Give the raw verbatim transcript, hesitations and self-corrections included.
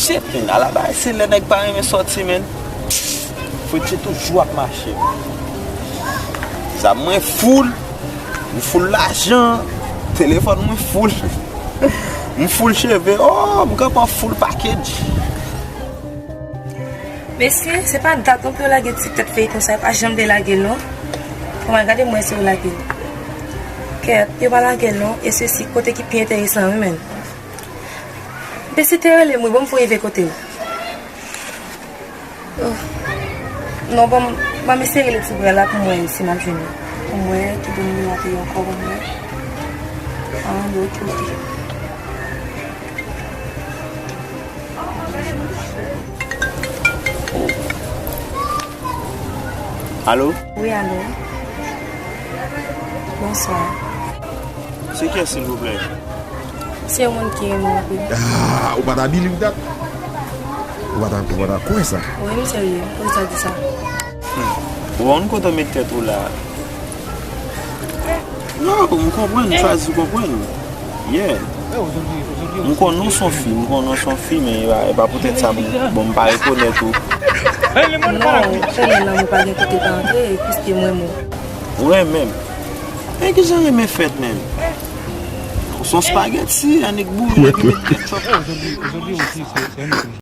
Shit, men, alabay, se lè nèg pa renmen sòti, men. Fredje toujou ap mache, men. Zam mwen full, m full lajan, telefòn mwen full, m full cheve, oh, m kanpe an full package. Mesye, se pa dat non pou yo lage ti tèt feyton sa, yo pa janm vle lage l non. Kòman, gade mwen si yo lage l. Kèt, yo pa lage l non, e sesi kote ki pi enteresan wi, men. Mesye te rele m wi, ban m fout rive kote l. Oh. Non, ban m, ban m eseye rele ti frè la pou m wè si m ap jwenn li. Pou m wè ki bon nimewo te ye ankò, ban m wè. Ah, bon, ok, ok. Alo? Wi, alo. Bonswa. Se kiyès, silvouplè? Se yon moun ki renmen w anpil. Ah, ou pa ta believe that? Ou pa ta, ou pa ta kwè sa? Wi, m serye. Poukisa w di sa? Hmm. Ou konn kote w met tèt ou la? Non, m konprann, m chwazi konprann. Yeah. M konnen w se yon fi, m konnen w se yon fi, men e pa, e pa poutèt sa, bon, bon, m pa rekonèt ou. Non, konnen lanmou pa gen kote pa antre, piske m renmen w. Ou renmen m? Men kijan renmen fèt, menm? Ou se yon spaghetti, annik boule, annik met ketchup.